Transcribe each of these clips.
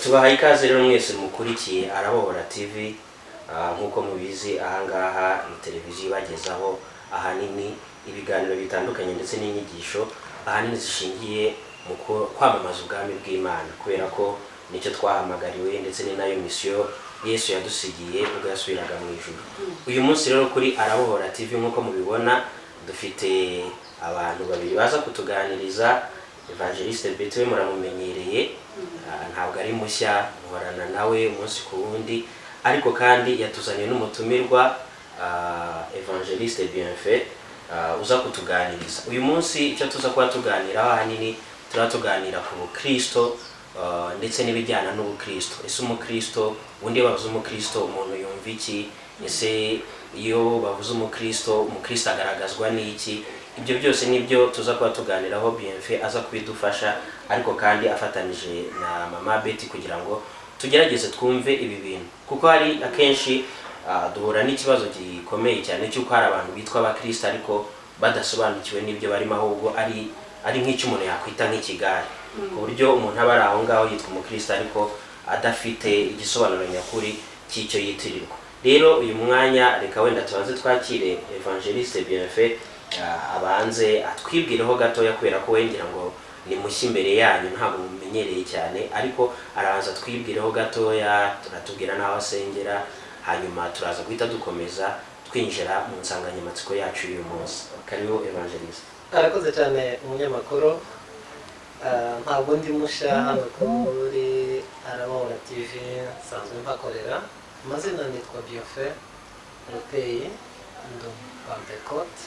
Tubahaye ikaze rero mwese mukurikiye Arabohora TV. Nk'uko mubizi, ahangaha ni televiziyo ibagezaho ahanini ibiganiro bitandukanye ndetse n'inyigisho ahanini zishingiye mu kwamamaza ubwami bw'Imana, kubera ko nicyo twahamagariwe, ndetse ni nayo misiyo Yesu yadusigiye ubwo yasubiraga mu ijuru. Uyu munsi rero kuri Arabohora TV, nk'uko mubibona, dufite abantu babiri baza kutuganiriza. Evangeliste Betty we muramumenyereye, ntabwo ari mushya, muhorana nawe umunsi ku wundi, ariko kandi yatuzaniye n'umutumirwa, Evangeliste Bienfait, uza kutuganiriza uyu munsi. Icyo tuza kuba tuganiraho ahanini, turaba tuganira ku bukristo ndetse n'ibijyana n'ubukristo. Ese umukristo, ubundi iyo bavuze umukristo umuntu yumva iki? Ese iyo bavuze umukristo, umukristo agaragazwa n'iki? Ibyo byose nibyo tuza kuba tuganiraho. Bienfait aza kubidufasha, ariko kandi afatanije na Mama Betty, kugira ngo tugerageze twumve ibi bintu, kuko hari akenshi duhura n'ikibazo gikomeye cyane cy'uko hari abantu bitwa abakristo ariko badasobanukiwe n'ibyo barimo, ahubwo ari nk'icyo umuntu yakwita nk'ikigare, ku buryo umuntu aba ari aho ngaho yitwa umukristo ariko adafite igisobanuro nyakuri cy'icyo yitirirwa. Rero uyu mwanya reka wenda tubanze twakire Evangeliste Bienfait, abanze atwibwireho gatoya, kubera ko we ngira ngo ni mushya imbere yanyu, ntabwo mumenyereye cyane, ariko arabanza twibwireho gatoya, turatubwira n'aho asengera, hanyuma turaza guhita dukomeza twinjira mu nsanganyamatsiko yacu y'uyu munsi. Karibu, Evangeliste. Arakoze cyane umunyamakuru. Ntabwo ndi mushya hano kuri Arabohora TV, nsanzwe mpakorera. Amazina nitwa Bienfait Ruteyi, ndi Umupantekote,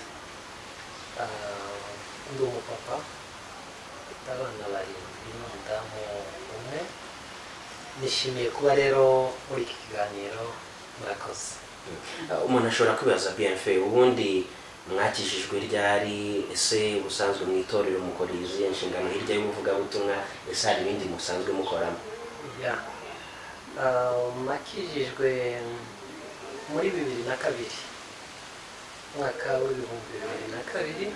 ndi umupapa, mfite abana barindwi n'umudamu umwe. Nishimiye kuba rero muri iki kiganiro, murakoze. Umuntu ashobora kwibaza, Bienfait, ubundi mwakijijwe ryari? Ese ubusanzwe mu itorero mukora izihe nshingano hirya y'ubuvugabutumwa? Ese hari ibindi musanzwe mukoramo? Ya, nakijijwe muri 2002, umwaka w'2002.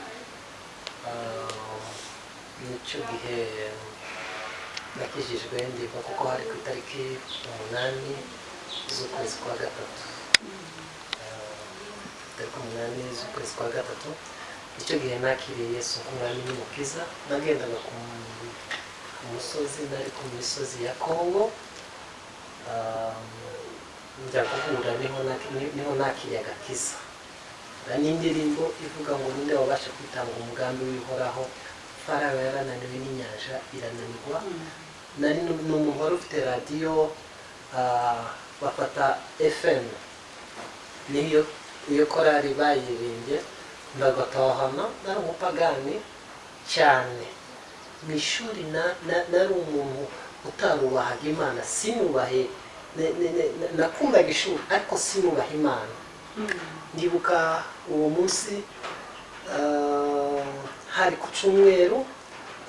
Nicyo gihe nakijijwe, ndibuka kuko hari ku itariki 8 z'ukwezi kwa gatatu. Tariki 8 z'ukwezi kwa gatatu icyo gihe nakiriye Yesu nk'umwami n'umukiza. Nagendaga ku musozi, nari ku misozi ya Kongo, njya guhura niho nakiriye agakiza. Hari n'indirimbo ivuga ngo: "Ninde wabasha kwitanga umugambi w'ihoraho? Farawo yarananiwe n'inyanja irananirwa." Nari ni umuntu wari ufite radiyo, bafata FM, niyo iyo korari bayirimbye ndagatahana. Nari umupagani cyane mu ishuri, nari umuntu utarubahaga Imana, sinubahe nakundaga ishuri ariko sinubaha Imana. Ndibuka uwo munsi, hari ku cyumweru,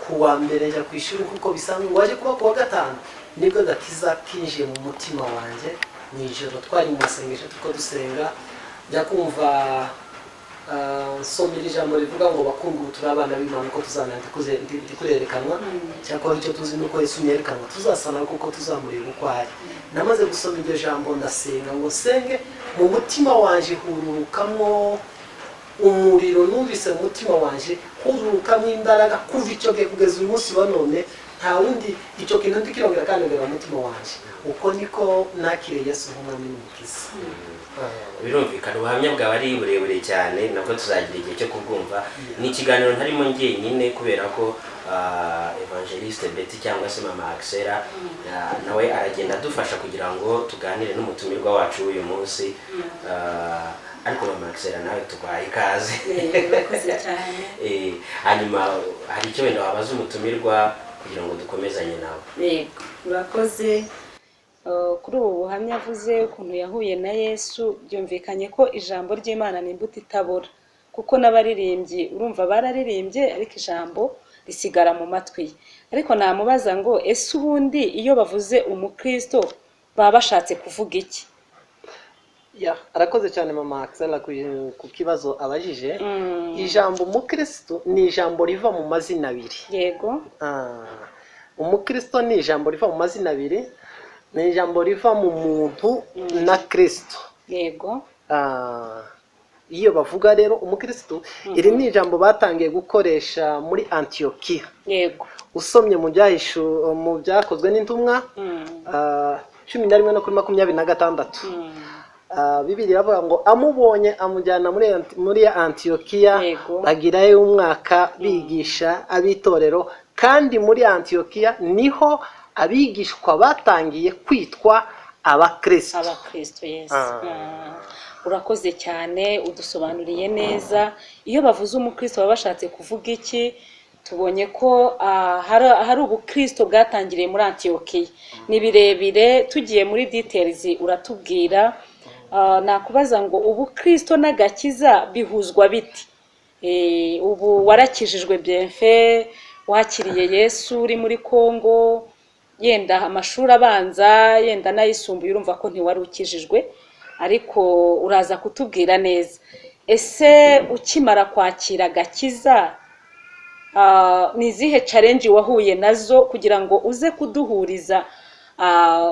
ku wa mbere njya ku ishuri nk'uko bisanzwe. Waje kuba ku wa gatanu nibwo agakiza kinjiye mu mutima wanjye. Mu ijoro twari mu masengesho, turiko dusenga, njya kumva, nsomera ijambo rivuga ngo: "Bakundwa, ubu turi abana b'Imana, uko tuzamera ntikurerekanwa. Cyakora icyo tuzi ni uko Yesu niyerekanwa tuzasa nawe, kuko tuzamureba uko ari." Namaze gusoma iryo jambo, ndasenga ngo nsenge, mu mutima wanje hururukamo umuriro. Numvise mu mutima wanje hururukamo imbaraga. Kuva icyo gihe kugeza uyu munsi wa none, nta wundi icyo kintu ndikirongera kandi mu mutima wanje. Uko niko nakiriye Yesu nk'umwami n'umukiza. Birumvikana, ubuhamya bwawe ari burebure cyane, nabwo tuzagira igihe cyo kubwumva. Ni ikiganiro ntarimo njyenyine, kubera ko Evangeliste Betty cyangwa se Mama Axela, nawe aragenda adufasha kugira ngo tuganire n'umutumirwa wacu w'uyu munsi. Ariko Mama Axela, nawe tuguhaye ikaze. Urakoze cyane. Hanyuma hari icyo wenda wabaza umutumirwa kugira ngo dukomezanye nawe? Yego, urakoze. Kuri ubu buhamya avuze ukuntu yahuye na Yesu, byumvikanye ko ijambo ry'Imana ni imbuto itabora, kuko n'abaririmbyi urumva bararirimbye ariko ijambo risigara mu matwi ye. Ariko namubaza ngo: ese ubundi iyo bavuze umukristo baba bashatse kuvuga iki? Ya, arakoze cyane Mama Axela ku kibazo abajije. Ijambo umukristo ni ijambo riva mu mazina abiri. Umukristo ni ijambo riva mu mazina abiri, ni ijambo riva mu muntu na Kristo. Yego. Iyo bavuga rero umukristo, iri ni ijambo batangiye gukoresha muri Antiyokiya. Usomye mu mu byakozwe n'intumwa 11 no kuri 26, Bibiliya iravuga ngo amubonye amujyana muri Antiyokiya, bagirayo umwaka bigisha ab'itorero, kandi muri Antiyokiya niho abigishwa batangiye kwitwa abakristo. Abakristo, yes. Urakoze cyane, udusobanuriye neza. Iyo bavuze umukristo baba bashatse kuvuga iki? Tubonye ko hari ubukristo bwatangiriye muri Antiyokiya. Ni birebire, tugiye muri details uratubwira. Nakubaza ngo ubukristo n'agakiza bihuzwa biti? Ubu warakijijwe Bienfait, wakiriye Yesu uri muri Kongo, yenda amashuri abanza, yenda n'ayisumbuye, urumva ko ntiwari ukijijwe, ariko uraza kutubwira neza. Ese ukimara kwakira agakiza, ni izihe challenge wahuye nazo kugira ngo uze kuduhuriza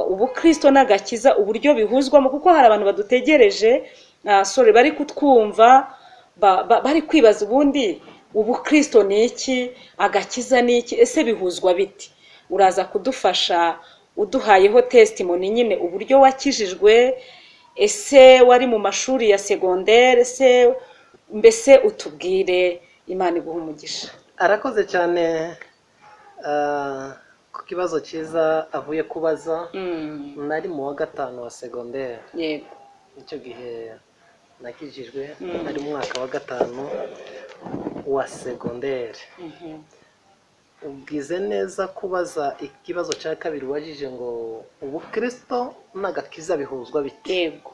ubukristo n'agakiza uburyo bihuzwamo? Kuko hari abantu badutegereje, sorry, bari kutwumva, bari kwibaza ubundi ubukristo ni iki, agakiza ni iki, ese bihuzwa biti? Uraza kudufasha uduhayeho testimony nyine, uburyo wakijijwe, ese wari mu mashuri ya segondere, ese mbese utubwire. Imana iguha umugisha. Arakoze cyane ku kibazo cyiza avuye kubaza. Nari mu wa gatanu wa segondere. Icyo gihe nakijijwe nari mu mwaka wa gatanu wa segondere. Ubwize neza kubaza ikibazo cya kabiri wajije ngo ubukristo n'agakiza bihuzwa bite? Yego.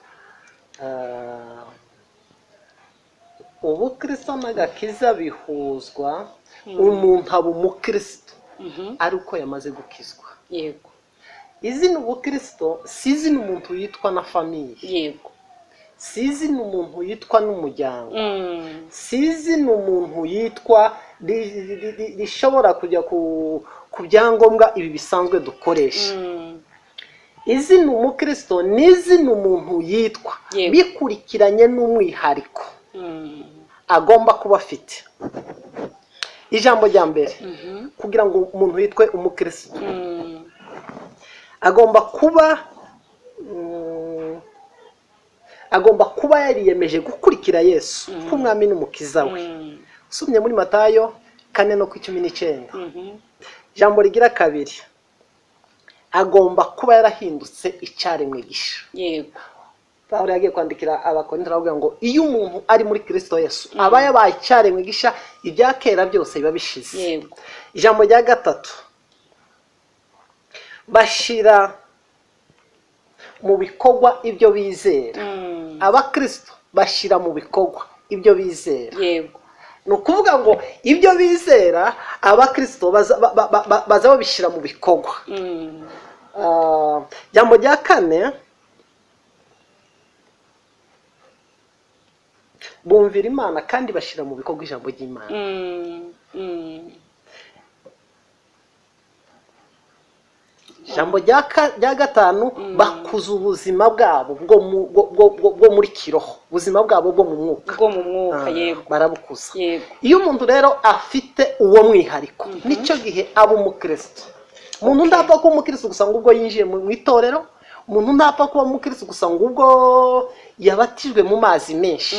Ubukristo n'agakiza bihuzwa, umuntu aba umukristo ari uko yamaze gukizwa. Izina ubukristo si izina umuntu yitwa na famille, si izina umuntu yitwa n'umuryango, si izina umuntu yitwa rishobora kujya ku byangombwa ibi bisanzwe dukoresha. Izina umukristo ni izina umuntu yitwa bikurikiranye n'umwihariko agomba kuba afite. Ijambo rya mbere, kugira ngo umuntu yitwe umukristo, agomba kuba yariyemeje gukurikira Yesu nk'umwami n'umukiza we. Usomye muri Matayo 4 no ku 19. Ijambo rigira kabiri, agomba kuba yarahindutse icyaremwe gisha. Pawulo yagiye kwandikira Abakorinto aravuga ngo iyo umuntu ari muri Kristo Yesu aba yabaye icyaremwe gisha, ibya kera byose biba bishize. Ijambo rya gatatu, bashira mu bikorwa ibyo bizera. Abakristo bashira mu bikorwa ibyo bizera. Ni ukuvuga ngo ibyo bizera abakristo baza babishyira mu bikorwa. Ijambo rya kane, bumvira Imana kandi bashyira mu bikorwa ijambo ry'Imana. Ijambo rya gatanu, bakuza ubuzima bwabo bwo muri kiroho, ubuzima bwabo bwo mu mwuka. Bwo mu mwuka, yego. Barabukuza. Iyo umuntu rero afite uwo mwihariko, nicyo gihe aba umukristo. Umuntu ntapfa kuba umukristo gusa ngo ubwo yinjiye mu itorero, umuntu ntapfa kuba umukristo gusa ngo ubwo yabatijwe mu mazi menshi.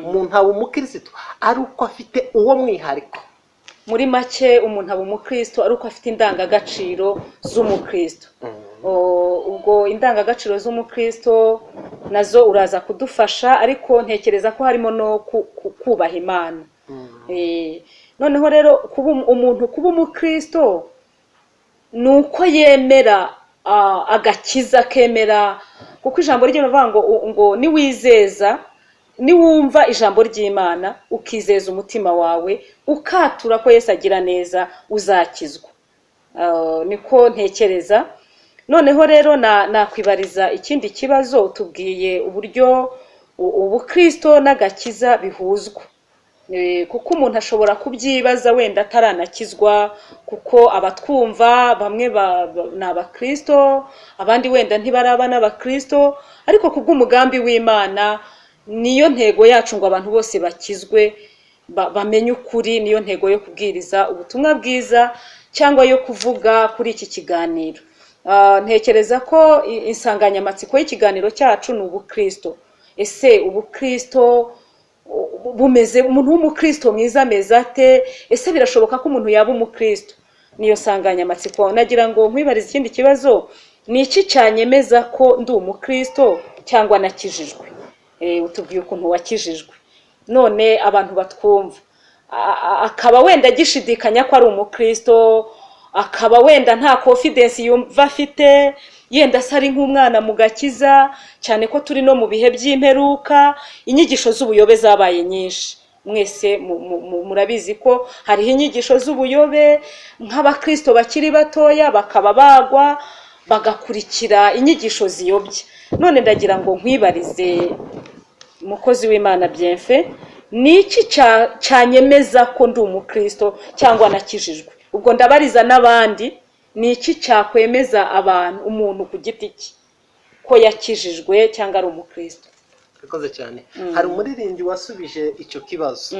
Umuntu aba umukristo ari uko afite uwo mwihariko. Muri make umuntu aba umukristo ari uko afite indangagaciro z'umukristo. Ubwo indangagaciro z'umukristo nazo uraza kudufasha, ariko ntekereza ko harimo no kubaha Imana. Noneho rero kuba umuntu kuba umukristo ni uko yemera agakiza, kemera, kuko ijambo ry'Imana rivuga ngo niwizeza, niwumva ijambo ry'Imana ukizeza umutima wawe ukatura ko Yesu agira neza, uzakizwa. Niko ntekereza. Noneho rero nakwibariza ikindi kibazo. Tubwiye uburyo ubukristo n'agakiza bihuzwa. Kuko umuntu ashobora kubyibaza wenda ataranakizwa, kuko abatwumva bamwe ni abakristo, abandi wenda ntibaraba n'abakristo, ariko kubw'umugambi w'Imana niyo ntego yacu ngo abantu bose bakizwe, bamenye ukuri. Niyo ntego yo kubwiriza ubutumwa bwiza cyangwa yo kuvuga kuri iki kiganiro. Ntekereza ko insanganyamatsiko y'ikiganiro cyacu ni ubukristo. Ese ubukristo bumeze, umuntu w'umukristo mwiza ameze ate? Ese birashoboka ko umuntu yaba umukristo? Niyo nsanganyamatsiko. Nagira ngo nkwibarize ikindi kibazo: ni iki cyanyemeza ko ndi umukristo cyangwa nakijijwe? Utubwiye ukuntu wakijijwe, none abantu batwumva akaba wenda agishidikanya ko ari umukristo, akaba wenda nta confidence yumva afite, yenda se ari nk'umwana mu gakiza, cyane ko turi no mu bihe by'imperuka, inyigisho z'ubuyobe zabaye nyinshi. Mwese murabizi ko hariho inyigisho z'ubuyobe, nk'abakristo bakiri batoya bakaba bagwa bagakurikira inyigisho ziyobya. None ndagira ngo nkwibarize, umukozi w'Imana Bienfait, ni iki cyanyemeza ko ndi umukristo cyangwa nakijijwe? Ubwo ndabariza n'abandi, ni iki cyakwemeza abantu, umuntu ku giti cye, ko yakijijwe cyangwa ari umukristo? Urakoze cyane. Hari umuririmbyi wasubije icyo kibazo,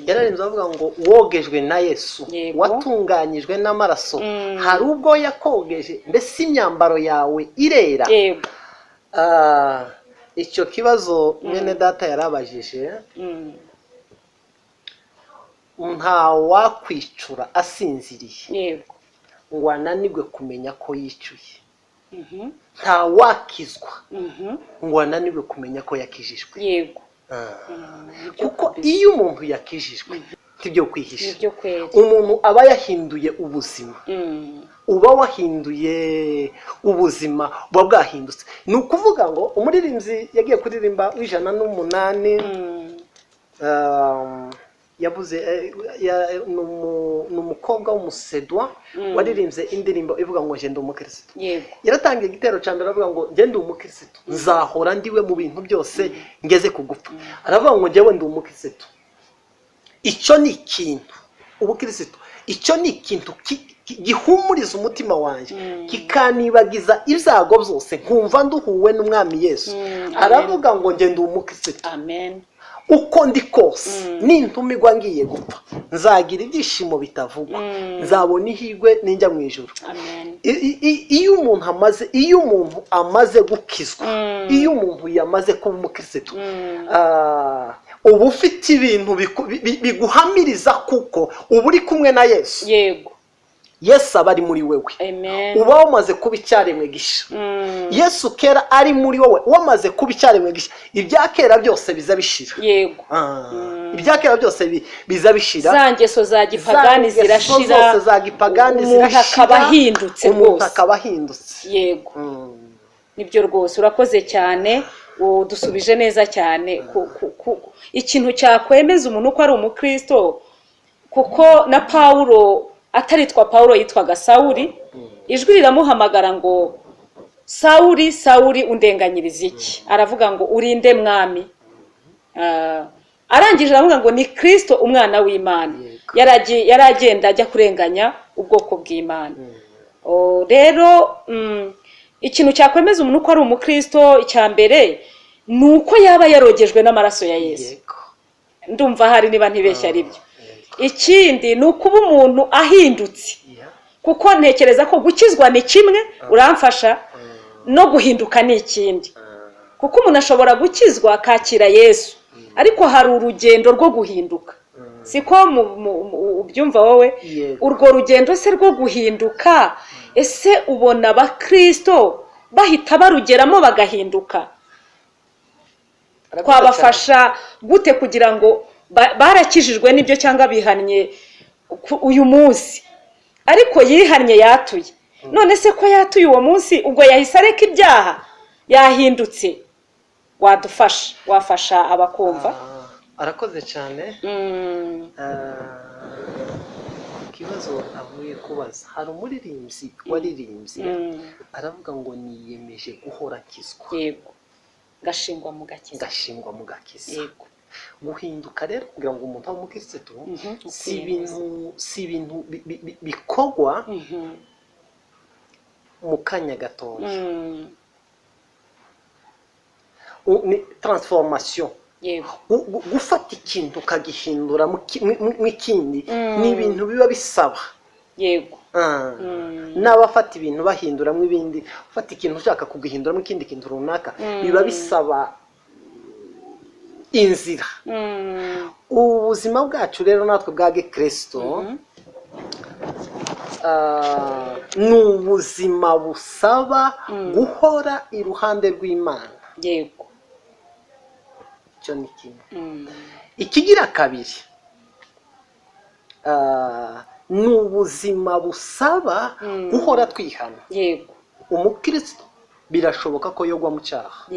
yararimbye avuga ngo wogejwe na Yesu, watunganyijwe n'amaraso, hari ubwo yakogeje, mbese imyambaro yawe irera. Icyo kibazo mwene data yarabajije, nta wakwicura asinziriye ngo ananirwe kumenya ko yicuye. Nta wakizwa ngo ananirwe kumenya ko yakijijwe. Nibyo Kuko kabisa. iyo umuntu yakijijwe, ntibyo kwihisha, Nibyo kweri. umuntu aba yahinduye ubuzima. Uba wahinduye ubuzima, buba bwahindutse. Ni ukuvuga ngo umuririmbyi yagiye kuririmba w'108, yavuze ni umukobwa w'umusedwa waririmbye indirimbo ivuga ngo njye ndi umukirisitu. Yaratangiye igitero cya mbere avuga ngo njye ndi umukirisitu, nzahora ndiwe mu bintu byose ngeze ku gupfa. Aravuga ngo njyewe ndi umukirisitu. Icyo ni ikintu, ubukirisitu, icyo ni ikintu gihumuriza umutima wanjye, kikanibagiza ibyago byose, nkumva nduhuwe n'umwami Yesu. Aravuga ngo njye ndi umukirisitu, Amen. uko ndi kose, nintumirwa ngiye gupfa, nzagira ibyishimo bitavugwa, nzabona ihirwe ninjya mu ijuru. Amen. Iyo umuntu amaze gukizwa, iyo umuntu yamaze kuba umukirisitu, uba ufite ibintu biguhamiriza kuko uba uri kumwe na Yesu. Yesu aba ari muri wewe. Amen. Uba wamaze kuba icyaremwe gisha. Yesu kera ari muri wowe, wamaze kuba icyaremwe gisha, ibya kera byose biza bishira. Ibya kera byose biza bishira. Za ngeso za gipagani Za ngeso zirashira. zose za gipagani Umuntu zirashira, akaba ahindutse umuntu rwose. akaba ahindutse. Yego, nibyo rwose. Urakoze cyane, udusubije neza cyane ikintu cyakwemeza umuntu ko ari umukristo, kuko na Pawulo ataritwa Pawulo yitwaga Sawuli, ijwi riramuhamagara ngo Sawuli, Sawuli, undenganyiriza iki? Aravuga ngo urinde mwami? Arangije aravuga ngo ni Kristo umwana w'Imana. Yari agenda ajya kurenganya ubwoko bw'Imana. Rero ikintu cyakwemeza umuntu ko ari umukristo, icya mbere ni uko yaba yarogejwe n'amaraso ya Yesu. Ndumva hari niba ntibeshya ari byo. Ikindi ni ukuba umuntu ahindutse, kuko ntekereza ko gukizwa ni kimwe, uramfasha, no guhinduka ni ikindi, kuko umuntu ashobora gukizwa akakira Yesu, ariko hari urugendo rwo guhinduka. Siko ubyumva wowe? Yego. Urwo rugendo se rwo guhinduka, ese ubona abakristo bahita barugeramo bagahinduka? Arakoze Twabafasha gute kugira ngo barakijijwe n'ibyo cyangwa bihannye uyu munsi, ariko yihannye yatuye, none se ko yatuye uwo munsi, ubwo yahise areka ibyaha, yahindutse? Wadufasha, wafasha abakumva? Arakoze cyane. Ikibazo avuye kubaza, hari umuririmbyi waririmbye aravuga ngo niyemeje guhora nkizwa, Yego, ngashingwa mu gakiza. Ngashingwa mu gakiza. Guhinduka rero kugira ngo umuntu abe umukirisitu si Ukwiye. ibintu bikorwa mu kanya gatoya. Ni transformation. Gufata ikintu ukagihindura mu kindi ni ibintu biba bisaba. N'abafata ibintu bahinduramo ibindi, ufata ikintu ushaka kugihinduramo ikindi kintu runaka, biba bisaba inzira. Ubuzima bwacu rero natwe bwa gikristo ni ubuzima busaba guhora iruhande rw'Imana. Icyo ni kimwe. Ikigira kabiri, ni ubuzima busaba guhora twihana. Umukristo birashoboka ko yogwa mu cyaha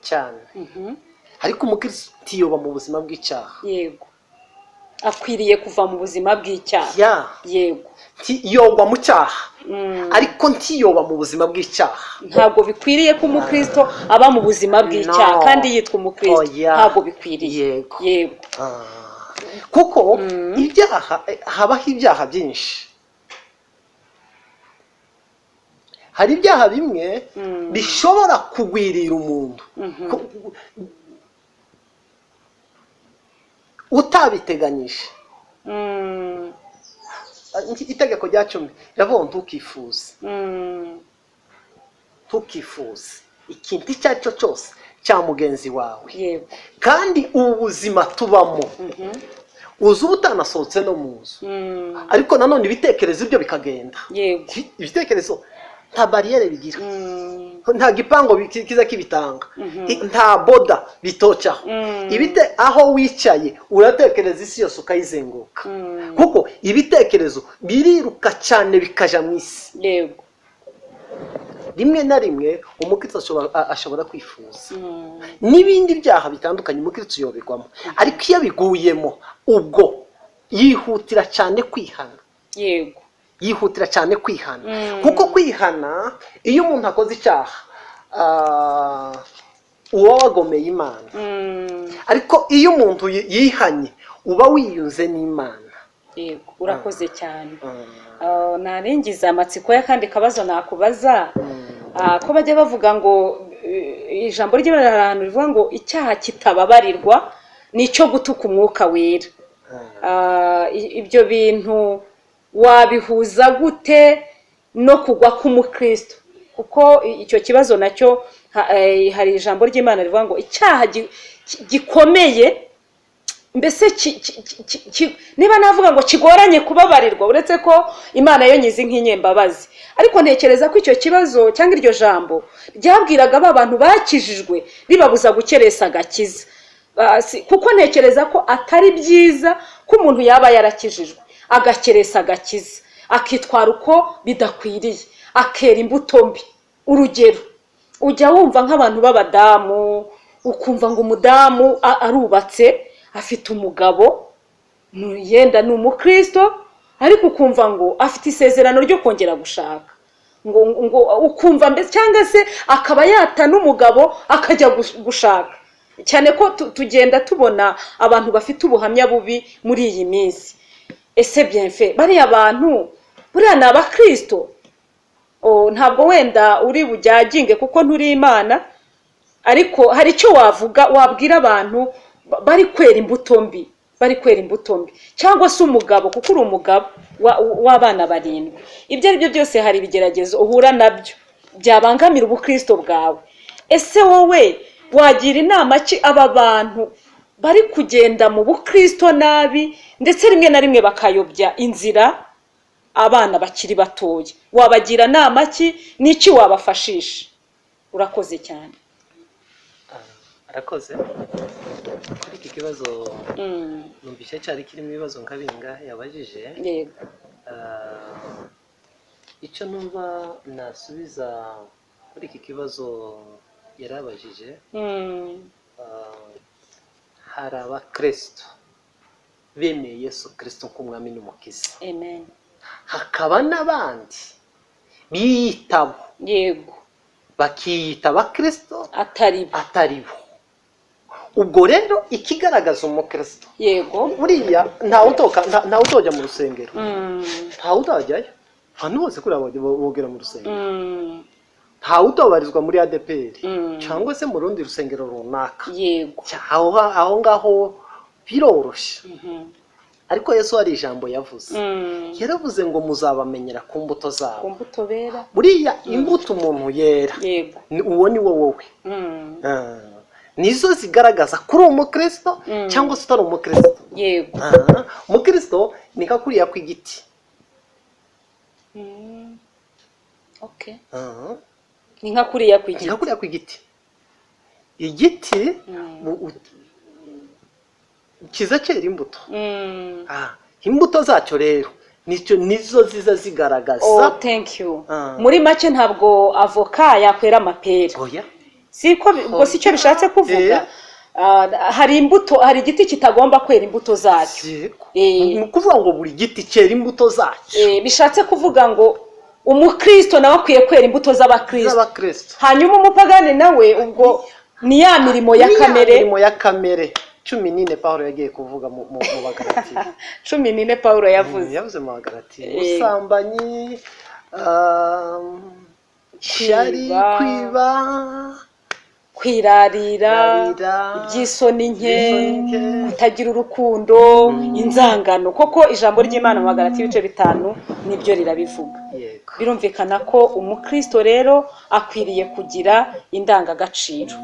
cyane, ariko umukristo ntiyoba mu buzima bw'icyaha. Yego, akwiriye kuva mu buzima bw'icyaha. Yogwa mu cyaha, ariko ntiyoba mu buzima bw'icyaha. Ntabwo bikwiriye ko umukristo aba mu buzima bw'icyaha No. kandi yitwa umukristo. Oya. Ntabwo bikwiriye. Kuko ibyaha, habaho ibyaha byinshi. Hari ibyaha bimwe bishobora kugwirira umuntu utabiteganyije. Itegeko rya 10 riravuga ngo ntukifuze. Ntukifuze ikintu icyo ari cyo cyose cya mugenzi wawe. Kandi ubu buzima tubamo, uzi uba utanasohotse no mu nzu, ariko nanone ibitekerezo byo bikagenda. Ibitekerezo nta bariyeri bigira, nta gipangu kiza kibitanga, nta boda bitocaho. Ibite aho wicaye uratekereza isi yose ukayizenguruka, kuko ibitekerezo biriruka cyane bikaja mu isi. Rimwe na rimwe umukristo ashobora kwifuza n'ibindi byaha bitandukanye, umukristo yoberwamo, ariko iyo abiguyemo ubwo yihutira cyane kwihana. Yihutira cyane kwihana. Kuko kwihana, iyo umuntu akoze icyaha, uba wagomeye Imana, ariko iyo umuntu yihanye uba wiyunze n'Imana. Yego, urakoze cyane. Naringiza amatsiko y'akandi kabazo nakubaza. Ko bajya bavuga ngo ijambo ry'Imana hari ahantu rivuga ngo icyaha kitababarirwa ni icyo gutuka umwuka wera. Ibyo bintu wabihuza gute no kugwa k'umukristo? Kuko icyo kibazo nacyo hari ijambo ry'Imana rivuga ngo icyaha gikomeye, mbese niba navuga ngo kigoranye kubabarirwa, uretse ko Imana yo nyizi nk'inyembabazi, ariko ntekereza ko icyo kibazo cyangwa iryo jambo ryabwiraga ba bantu bakijijwe ribabuza gukeresa agakiza. Kuko ntekereza ko atari byiza ko umuntu yaba yarakijijwe agakeresa agakiza, akitwara uko bidakwiriye, akera imbuto mbi. Urugero, ujya wumva nk'abantu b'abadamu, ukumva ngo umudamu arubatse, afite umugabo, yenda ni umukristo, ariko ukumva ngo afite isezerano ryo kongera gushaka, ngo ukumva mbese, cyangwa se akaba yata n'umugabo akajya gushaka. Cyane ko tugenda tubona abantu bafite ubuhamya bubi muri iyi minsi. Ese Bienfait, bariya bantu buriya ni abakristo? Ntabwo wenda uri bujyaginge kuko nturi Imana, ariko hari icyo wavuga, wabwira abantu bari kwera imbuto mbi, bari kwera imbuto mbi, cyangwa se umugabo, kuko uri umugabo w'abana 7, ibyo ari byo byose hari ibigeragezo uhura nabyo byabangamira ubukristo bwawe. Ese wowe wagira inama ki aba bantu bari kugenda mu bukristo nabi, ndetse rimwe na rimwe bakayobya inzira abana bakiri batoya? Wabagira inama ki? N'iki wabafashisha? Urakoze cyane. Arakoze kuri iki kibazo. Numvise cyari kirimo ibibazo nka bingahe yabajije. Icyo numva nasubiza kuri iki kibazo yarabajije, hari abakristo bemeye Yesu Kristo nk'umwami n'umukiza. Amen. Hakaba n'abandi biyitabo. Bakiyita abakristo atari bo. Atari bo. Ubwo rero ikigaragaza umukristo, buriya ntawe utoka, ntawe utojya mu rusengero, ntawe utajyayo, ahantu hose kuriya bogera mu rusengero, ntawe utobarizwa muri ADPR cyangwa se mu rundi rusengero runaka. Aho ngaho biroroshye. Ariko Yesu hari ijambo yavuze, yaravuze ngo muzabamenyera ku mbuto zabo. Ku mbuto bera. Buriya imbuto umuntu yera, uwo ni wo wowe. Nizo zigaragaza kuri umukristo cyangwa se utari umukristo. Umukristo ni nka kuriya kw'igiti. Okay. Ni nka kuriya kw'igiti. Ni nka kuriya kw'igiti. Igiti kiza cyera imbuto. Imbuto zacyo rero nizo ziza zigaragaza. Oh, thank you. Muri make ntabwo avoka yakwera amapera. Oya. Siko ubwo si cyo bishatse kuvuga. Hari imbuto, hari igiti kitagomba kwera imbuto zacyo. Ni ukuvuga ngo buri giti cyera imbuto zacyo. Bishatse kuvuga ngo umukristo nawe akwiye kwera imbuto z'abakristo. Hanyuma umupagani nawe ubwo ni ya mirimo ya kamere. Mirimo ya kamere 14 Paulo yagiye kuvuga mu Bagalatiya. 14 Paulo yavuze. Yavuze mu Bagalatiya. Ubusambanyi, ishyari, kwiba, kwirarira, iby'isoni nke, kutagira urukundo, inzangano. Koko ijambo ry'Imana mu Bagalatiya ibice 5 nibyo rirabivuga. Birumvikana ko umukristo rero akwiriye kugira indangagaciro.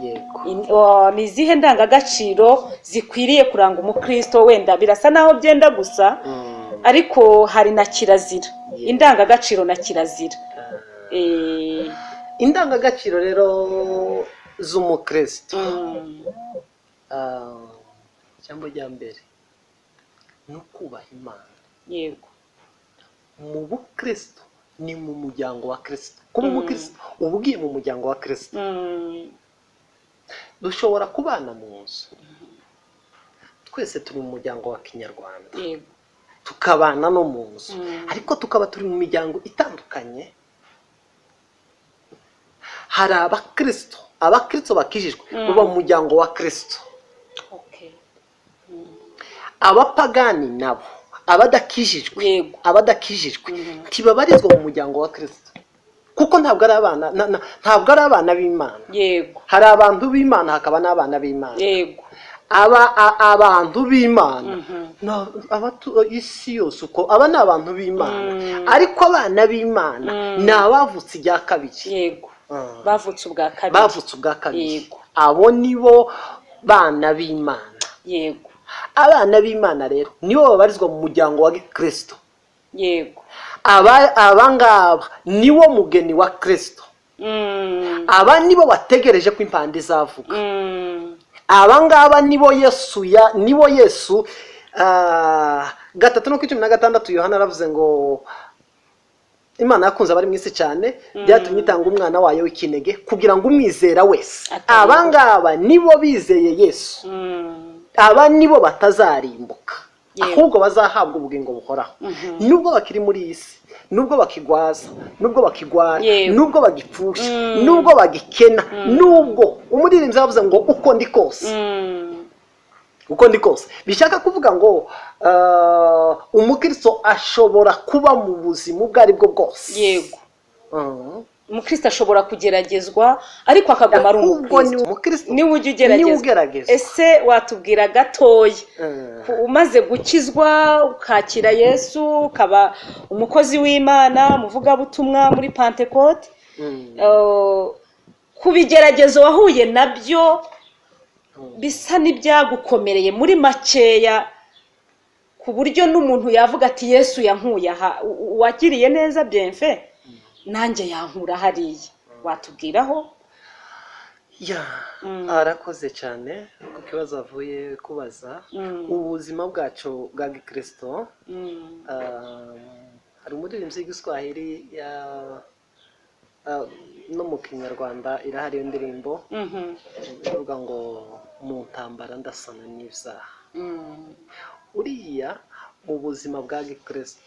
Ni izihe ndangagaciro zikwiriye kuranga umukristo? Wenda birasa naho byenda gusa, ariko hari na kirazira. Indangagaciro na kirazira. Indangagaciro rero z'umukristo, ijambo rya mbere ni ukubaha Imana. Yego. Mu bukristo ni mu muryango wa Kristo. Kuba umukristo uba ugiye mu muryango wa Kristo. Dushobora kubana mu nzu twese turi mu muryango wa Kinyarwanda, tukabana no mu nzu, ariko tukaba turi mu miryango itandukanye. Hari abakristo, abakristo bakijijwe baba mu muryango wa Kristo. Abapagani nabo abadakijijwe, abadakijijwe ntibabarizwa mu muryango wa Kristo, kuko ntabwo ari abana, ntabwo ari abana b'Imana. Yego. Hari abantu b'Imana hakaba n'abana b'Imana. Yego. Abantu b'Imana, isi yose uko aba ni abantu b'Imana, ariko abana b'Imana ni abavutse ijya kabiri. Yego. Bavutse ubwa kabiri. Bavutse ubwa kabiri. Abo nibo bana b'Imana. Yego. Abana b'Imana rero nibo babarizwa mu muryango wa Kristo. Yego. Aba ngaba niwo mugeni wa Kristo. Aba nibo bategereje ko impande izavuga. Aba ngaba nibo Yesu nibo Yesu 3:16 Yohana aravuze ngo Imana yakunze abari mu isi cyane byatumye itanga umwana wayo w'ikinege kugira ngo umwizera wese. Aba ngaba nibo bizeye Yesu. Aba nibo batazarimbuka, ahubwo bazahabwa ubugingo buhoraho. Nubwo bakiri muri iyi si, nubwo bakigwaza, nubwo bakigwara, nubwo bagipfusha, nubwo bagikena, nubwo umuririmbyi yavuze ngo uko ndi kose, uko ndi kose, bishaka kuvuga ngo umukristo ashobora kuba mu buzima ubwo ari bwo bwose. Yego. Umukristo ashobora kugeragezwa ariko akaguma ari umukristo. Niwe ujya ugeragezwa. Ese watubwira gatoya, umaze gukizwa ukakira Yesu ukaba umukozi w'Imana, umuvugabutumwa muri Pentecote, ku bigeragezo wahuye nabyo bisa n'ibyagukomereye muri makeya, ku buryo n'umuntu yavuga ati Yesu yankuye aha, uwagiriye neza byemfe nanjye yankura hariya, watubwiraho? Arakoze cyane ku kibazo avuye kubaza. Ubuzima bwacu bwa gikristo, hari umuririmbyi w'igiswahili no mu Kinyarwanda irahari iyo ndirimbo ivuga ngo mu ntambara ndasana n'ibyaha. Uriya mu buzima bwa gikristo,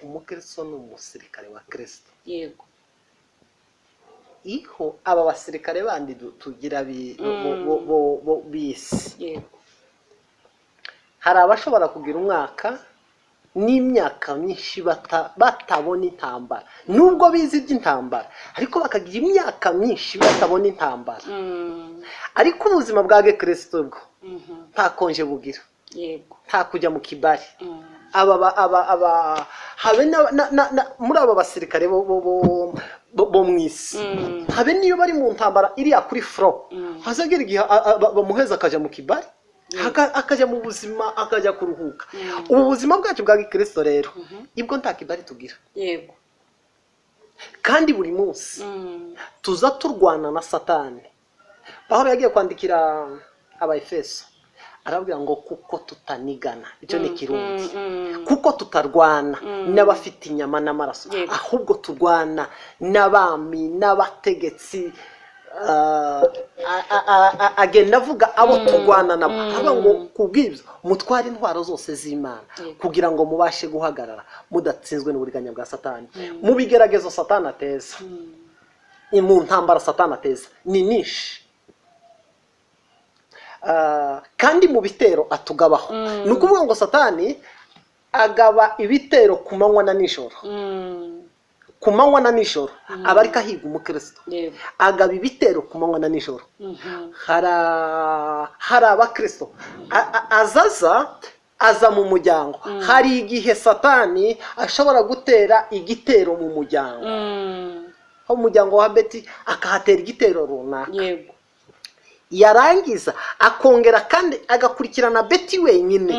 umukristo ni umusirikare wa Kristo. Yego. Iho aba basirikare bandi tugira b'isi, hari abashobora kugira umwaka n'imyaka myinshi batabona intambara, nubwo bize iby'intambara, ariko bakagira imyaka myinshi batabona intambara. Ariko ubuzima bwa gikristo bwo nta congé bugira, nta kujya mu kibari. Aba ba- aba aba habe muri aba basirikare bo mu isi, habe niyo bari mu ntambara iriya kuri front, hazagera igihe bamuheza akajya mu kibari, akajya mu buzima, akajya kuruhuka. Ubu buzima bwacu bwa gikristo rero, ibwo nta kibari tugira. Kandi buri munsi tuza turwana na Satani. Pawulo yagiye kwandikira Abaefeso, arababwira ngo kuko tutanigana, icyo ni Ikirundi, kuko tutarwana n'abafite inyama n'amaraso, ahubwo turwana n'abami n'abategetsi. Agenda avuga abo turwana nabo, avuga ngo kubw'ibyo mutware intwaro zose z'Imana, kugira ngo mubashe guhagarara mudatsinzwe n'uburiganya bwa Satani. Mu bigeragezo Satani ateza, mu ntambara Satani ateza ni nyinshi. Kandi mu bitero atugabaho, ni ukuvuga ngo Satani agaba ibitero ku manywa na nijoro. Ku manywa na nijoro aba ariko ahiga umukristo. Agaba ibitero ku manywa na nijoro. Hari abakristo azaza aza mu muryango. Hari igihe Satani ashobora gutera igitero mu muryango, aho umuryango wa Beti akahatera igitero runaka, yarangiza akongera kandi agakurikirana Beti wenyine,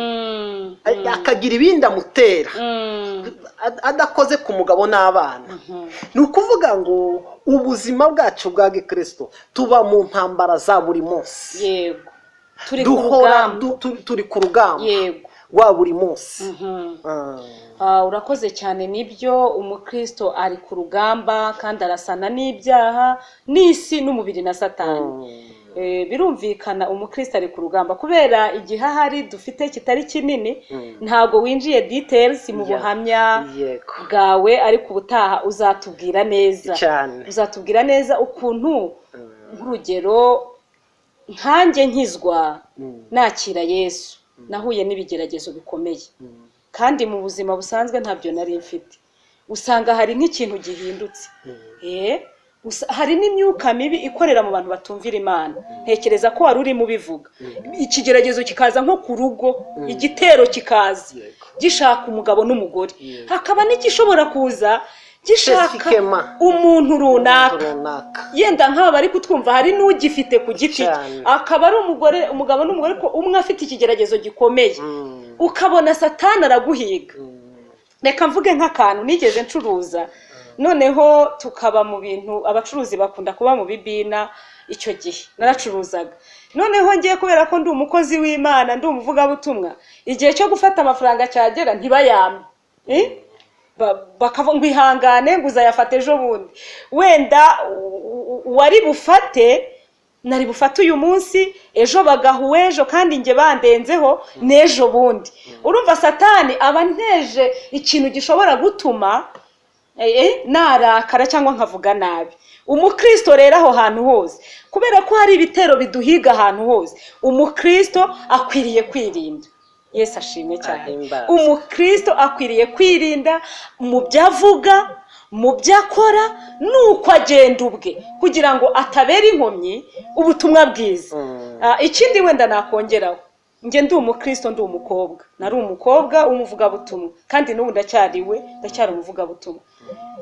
akagira ibindi amutera, adakoze ku mugabo n'abana. Ni ukuvuga ngo ubuzima bwacu bwa gikristo tuba mu ntambara za buri munsi. Yego, turi ku Duhora rugamba. Turi ku rugamba wa buri munsi. Urakoze cyane. Nibyo, umukristo ari ku rugamba kandi arasana n'ibyaha n'isi n'umubiri na Satani. Birumvikana umukristo ari ku rugamba. Kubera igihe ahari dufite kitari kinini, ntabwo winjiye details mu buhamya bwawe, ariko ubutaha uzatubwira neza. Cyane. Uzatubwira neza ukuntu, nk'urugero nkanjye nkizwa, nakira Yesu, nahuye n'ibigeragezo bikomeye, kandi mu buzima busanzwe ntabyo nari mfite. Usanga hari nk'ikintu gihindutse. Hari n'imyuka mibi ikorera mu bantu batumvira Imana. Ntekereza ko wari urimo ubivuga. Ikigeragezo kikaza nko ku rugo, igitero kikaza gishaka umugabo n'umugore, hakaba n'igishobora kuza gishaka Spécifiquement. umuntu runaka. Runaka. Yenda nk'aba bari kutwumva, hari n'ugifite ku giti cye, akaba ari umugore, umugabo n'umugore, ariko umwe afite ikigeragezo gikomeye, ukabona Satani araguhiga. Reka mvuge nk'akantu nigeze ncuruza, noneho tukaba mu bintu abacuruzi bakunda kuba mu bibina. Icyo gihe naracuruzaga, noneho ngiye, kubera ko ndi umukozi w'Imana, ndi umuvugabutumwa, igihe cyo gufata amafaranga cyagera ntibayampe. Eh? Bakavuga ngo ihangane, ngo uzayafata ejo bundi. Wenda uwari bufate, nari bufate uyu munsi, ejo bagaha uw'ejo, kandi njye bandenzeho n'ejo bundi. Urumva Satani aba nteje ikintu gishobora gutuma narakara cyangwa nkavuga nabi. Umukristo rero aho hantu hose, kubera ko hari ibitero biduhiga ahantu hose, umukristo akwiriye kwirinda. Yesu ashimwe cyane. Ahimbazwe. Umukristo akwiriye kwirinda mu byo avuga, mu byo akora, nuko agenda ubwe, kugira ngo atabera inkomyi ubutumwa bwiza. Ikindi wenda nakongeraho, njye ndi umukristo, ndi umukobwa, nari umukobwa w'umuvugabutumwa, kandi n'ubu ndacyari we, ndacyari umuvugabutumwa.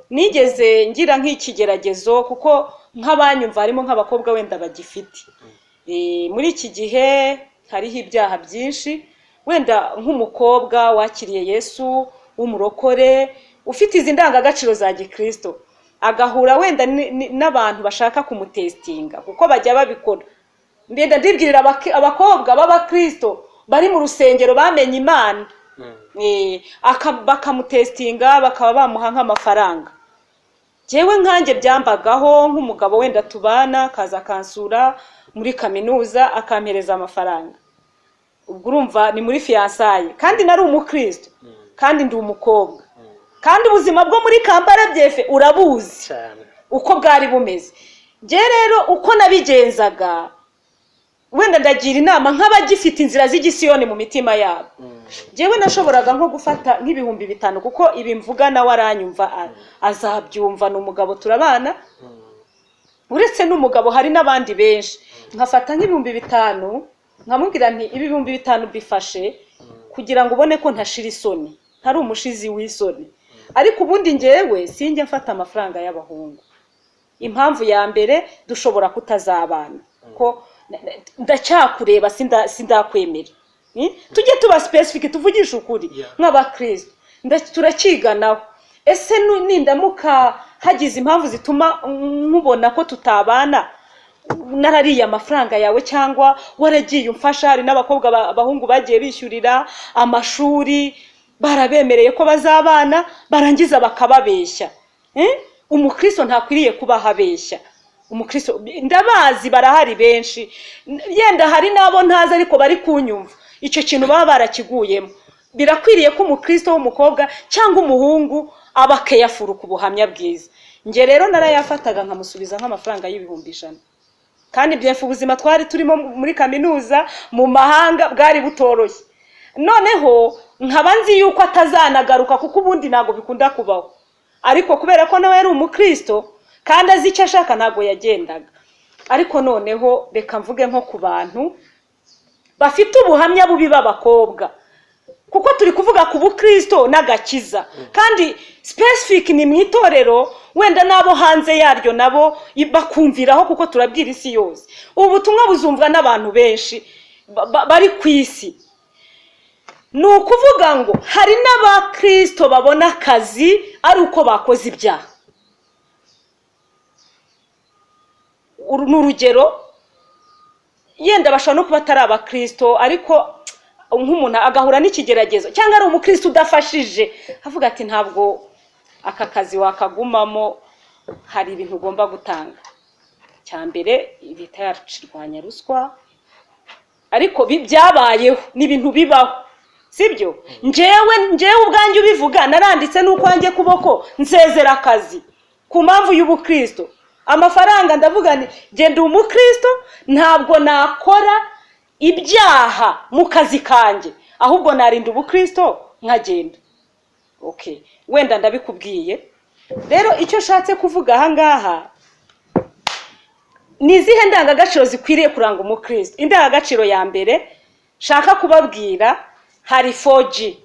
Nigeze ngira nk'ikigeragezo, kuko nk'abanyumva harimo nk'abakobwa wenda bagifite. Muri iki gihe hariho ibyaha byinshi. Wenda nk'umukobwa wakiriye Yesu, w'umurokore, ufite izi ndangagaciro za gikristo, agahura wenda n'abantu bashaka kumutesitinga, kuko bajya babikora. Ndenda ndibwirira abakobwa b'abakristo bari mu rusengero bamenye Imana, bakamutesitinga, bakaba bamuha nk'amafaranga. Njyewe nkanjye byambagaho, nk'umugabo wenda tubana akaza akansura muri kaminuza, akampereza amafaranga. Ubwo urumva ni muri fiançailles, kandi nari umukristo, kandi ndi umukobwa, kandi ubuzima bwo muri Kampala byefe urabuzi. Cyane. Uko bwari bumeze. Njye rero uko nabigenzaga, wenda ndagira inama nk'abagifite inzira z'igisiyoni mu mitima yabo. Njyewe nashoboraga nko gufata nk'ibihumbi 5, kuko ibi mvuga nawe aranyumva, azabyumva, ni umugabo turabana. Uretse n'umugabo hari n'abandi benshi. Nkafata nk'ibihumbi 5, nkamubwira nti: "Ibi 5,000 bifashe kugira ngo ubone ko ntashira isoni, ntari umushizi w'isoni." Ariko ubundi njyewe sinjya mfata amafaranga y'abahungu. Impamvu ya mbere, dushobora kutazabana, ko ndacyakureba, sindakwemera. Tujye tuba specific, tuvugishe ukuri nk'abakristo. Turakiganaho. Ese nindamuka hagize impamvu zituma nkubona ko tutabana, narariye amafaranga yawe cyangwa waragiye umfasha? Hari n'abakobwa abahungu bagiye bishyurira amashuri, barabemereye ko bazabana, barangiza bakababeshya. Umukristo ntakwiriye kubaho abeshya. Umukristo, ndabazi barahari benshi, yenda hari n'abo ntazi ariko bari kunyumva, icyo kintu baba barakiguyemo. Birakwiriye ko umukristo w'umukobwa cyangwa umuhungu aba careful ku buhamya bwiza. Njye rero narayafataga nkamusubiza nk'amafaranga y'ibihumbi 100. Kandi byemfe ubuzima twari turimo muri kaminuza mu mahanga bwari butoroshye. Noneho nkaba nzi yuko atazanagaruka, kuko ubundi ntabwo bikunda kubaho. Ariko kubera ko nawe yari umukristo kandi azi icyo ashaka, ntabwo yagendaga. Ariko noneho reka mvuge nko ku bantu bafite ubuhamya bubi b'abakobwa, kuko turi kuvuga ku bukristo n'agakiza, kandi specific ni mu itorero, wenda n'abo hanze yaryo nabo bakumviraho, kuko turabwira isi yose. Ubu butumwa buzumvwa n'abantu benshi bari ku isi. Ni ukuvuga ngo hari n'abakristo babona akazi ari uko bakoze ibyaha. Uru ni urugero, yenda bashobora no kuba atari abakristo, ariko nk'umuntu agahura n'ikigeragezo, cyangwa ari umukristo udafashije, avuga ati: "Ntabwo aka kazi wakagumamo, hari ibintu ugomba gutanga." Cya mbere, leta yacu irwanya ruswa, ariko byabayeho, ni ibintu bibaho, sibyo? Njyewe ubwanjye ubivuga, naranditse n'ukwanjye kuboko, nsezera akazi ku mpamvu y'ubukristo. Amafaranga, ndavuga nti: "Genda, umukristo ntabwo nakora ibyaha mu kazi kanjye, ahubwo narinda ubukristo nkagenda." Okay, wenda ndabikubwiye. Rero icyo nshatse kuvuga aha ngaha ni izihe ndangagaciro zikwiriye kuranga umukristo? Indangagaciro ya mbere nshaka kubabwira, hari 4G.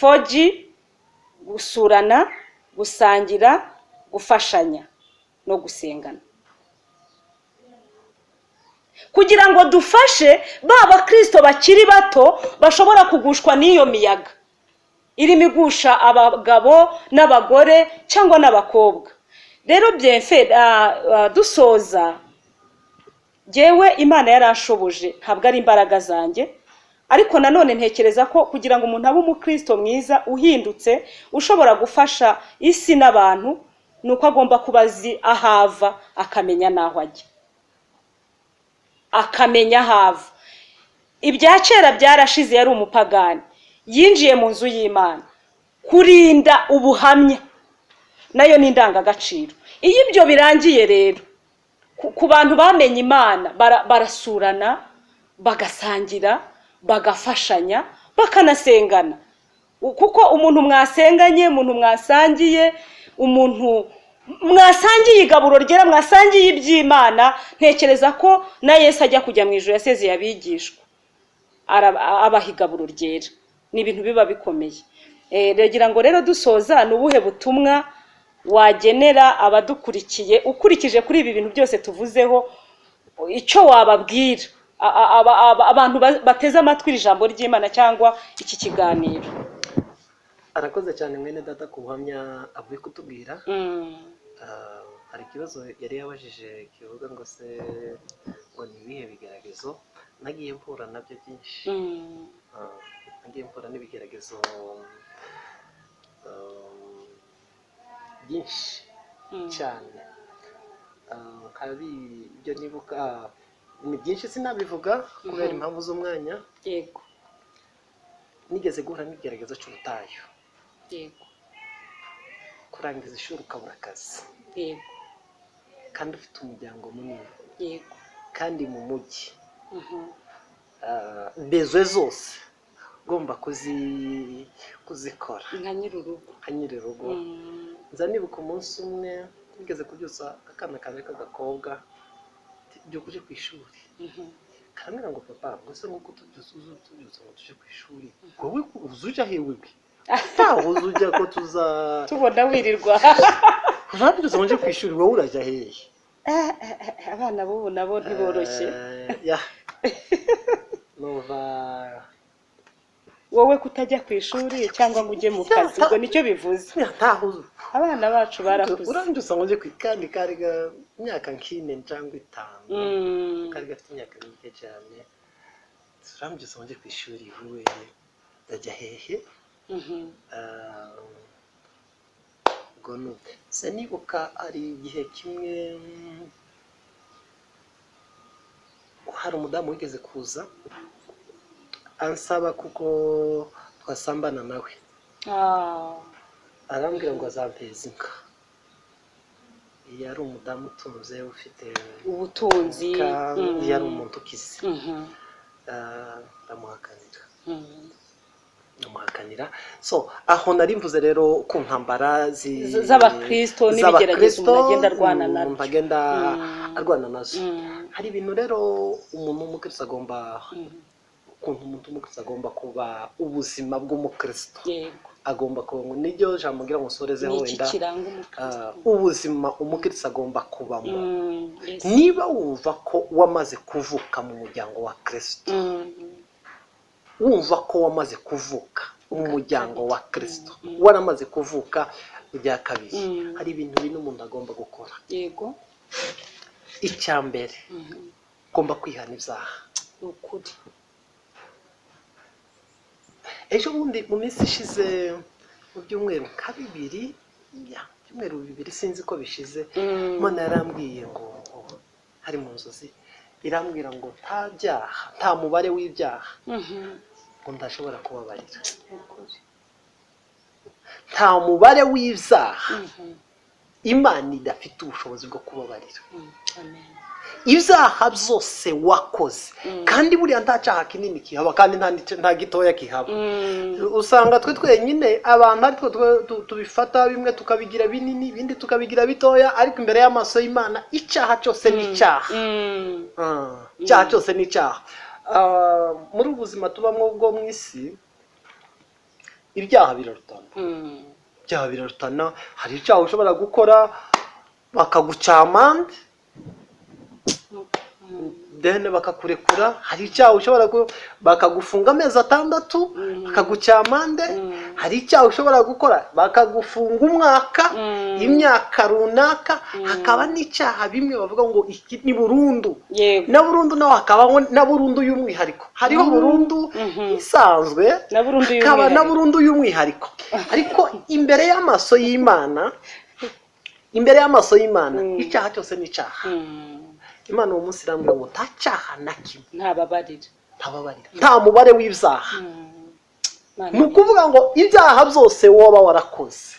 4G: gusurana, gusangira, gufashanya no gusengana. Kugira ngo dufashe ba bakristo bakiri bato bashobora kugushwa n'iyo miyaga irimo igusha abagabo n'abagore cyangwa n'abakobwa. Rero byemfe, dusoza, jyewe Imana yarashoboje, ntabwo ari imbaraga zanjye. Ariko nanone ntekereza ko kugira ngo umuntu abe umukristo mwiza uhindutse, ushobora gufasha isi n'abantu, ni uko agomba kuba azi aho ava, akamenya n'aho ajya, akamenya aho ava. Ibya kera byarashize, yari umupagani, yinjiye mu nzu y'Imana. Kurinda ubuhamya nayo ni indangagaciro. Iyo ibyo birangiye rero, ku bantu bamenye Imana, barasurana, bagasangira, bagafashanya, bakanasengana. Kuko umuntu mwasenganye, umuntu mwasangiye, umuntu mwasangiye igaburo ryera, mwasangiye iby'Imana. Ntekereza ko na Yesu ajya kujya mu ijuru yasezeye abigishwa, abaha igaburo ryera. Ni ibintu biba bikomeye. Ndagira ngo rero dusoza, ni ubuhe butumwa wagenera abadukurikiye ukurikije kuri ibi bintu byose tuvuzeho? Icyo wababwira abantu bateze amatwi iri jambo ry'Imana cyangwa iki kiganiro? Arakoze cyane mwene data ku buhamya avuye kutubwira. Hari ikibazo yari yabajije kivuga ngo se ngo ni ibihe bigeragezo nagiye mpura nabyo byinshi? Nagiye mpura n'ibigeragezo byinshi cyane. Nkabi ibyo nibuka ni byinshi, sinabivuga kubera impamvu z'umwanya. Nigeze guhura n'igeragezo cy'ubutayu. Kurangiza ishuri ukabura akazi, kandi ufite umuryango munini, kandi mu mujyi, besoins zose ugomba kuzikora nka nyir'urugo. Nka nyir'urugo. Nza nibuka umunsi umwe nigeze kubyutsa akana kanjye k'agakobwa, byuka uje ku ishuri. Karambwira ngo: "Papa, ngo se nk'uko tubyutse, uze utubyutse ngo tuje ku ishuri, wowe uza ujya hewe? We ntaho uza ujya, ko tuza Tubona wirirwa." Urabyutse ngo nje ku ishuri, wowe urajya hehe? Abana b'ubu nabo ntiboroshye. Ya, numva Wowe kutajya ku ishuri cyangwa ngo ujye mu kazi, ubwo nicyo bivuze. Ntaho uza. Abana bacu barakuze. Urambyutse ngo nje ku, kandi kari imyaka nk'ine cyangwa 5. Kari gafite imyaka mike cyane. Urambyutse ngo nje ku ishuri, wowe ndajya hehe? Ah, ubwo ni uko. Se nibuka hari igihe kimwe, hari umudamu wigeze kuza ansaba kuko twasambana nawe. Arambwira ngo azampeza inka. Yari umudamu utunze, ufite Ubutunzi. kandi yari umuntu ukize. Ah, ndamuhakanira. Ndamuhakanira. So aho nari mvuze rero ku ntambara Z'abakristo n'ibigeragezo umuntu agenda arwana nabyo. Umuntu agenda arwana nazo. Hari ibintu rero umuntu w'umukristo agomba, ukuntu umuntu w'umukristo agomba kuba, ubuzima bw'umukristo agomba kuba, ngo niryo jambo ngira ngo nsorezeho. Ni iki Wenda kiranga umukristo? Ubuzima umukristo agomba kubamo, niba wumva ko wamaze kuvuka mu muryango wa Kristo, wumva ko wamaze kuvuka mu muryango wa Kristo, waramaze kuvuka ibya kabiri, hari ibintu bine umuntu agomba gukora. Icya mbere, ugomba kwihana ibyaha. Ni ukuri. Ejo bundi mu minsi ishize, mu byumweru nka 2, ya, ibyumweru 2 sinzi ko bishize, Imana yarambwiye ngo, hari mu nzozi, irambwira ngo nta byaha, nta mubare w'ibyaha ngo ndashobora kubabarira. Ni ukuri. Nta mubare w'ibyaha Imana idafite ubushobozi bwo kubabarira. Amen. Ibyaha byose wakoze, kandi buriya nta cyaha kinini kihaba, kandi nta gitoya kihaba. Usanga twe twenyine abantu ari twe tubifata bimwe tukabigira binini, ibindi tukabigira bitoya, ariko imbere y'amaso y'Imana icyaha cyose ni icyaha. Ah, icyaha cyose ni icyaha. Ah, muri ubu buzima tubamo bwo mu isi, ibyaha birarutana. Ibyaha birarutana. Hari icyaha ushobora gukora bakaguca amande, then bakakurekura. Hari icyaha ushobora bakagufunga amezi 6, bakaguca amande. Hari icyaha ushobora gukora bakagufunga umwaka, imyaka runaka. Hakaba n'icyaha bimwe bavuga ngo iki ni burundu. Na burundu naho hakabaho na burundu y'umwihariko. Hariho burundu isanzwe, Na burundu hakaba na y'umwihariko. burundu y'umwihariko. Ariko imbere y'amaso y'Imana, imbere y'amaso y'Imana, icyaha cyose ni icyaha. Imana uwo munsi irambwira ngo nta cyaha na kimwe Ntababarira. ntababarira, nta mubare w'ibyaha. Imana. Ni ukuvuga ngo ibyaha byose woba warakoze,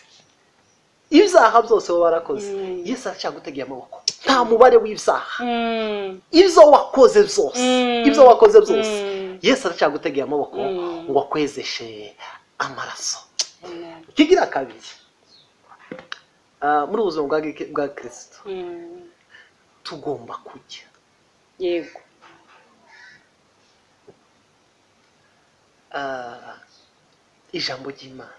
ibyaha byose woba warakoze, Yesu aracyagutegeye amaboko. Nta mubare w'ibyaha. Ibyo wakoze byose, ibyo wakoze byose, Yesu aracyagutegeye amaboko ngo akwezeshe amaraso. Amen. Ikigira kabiri, muri ubu buzima bwa Kirisito, tugomba kujya ijambo ry'Imana.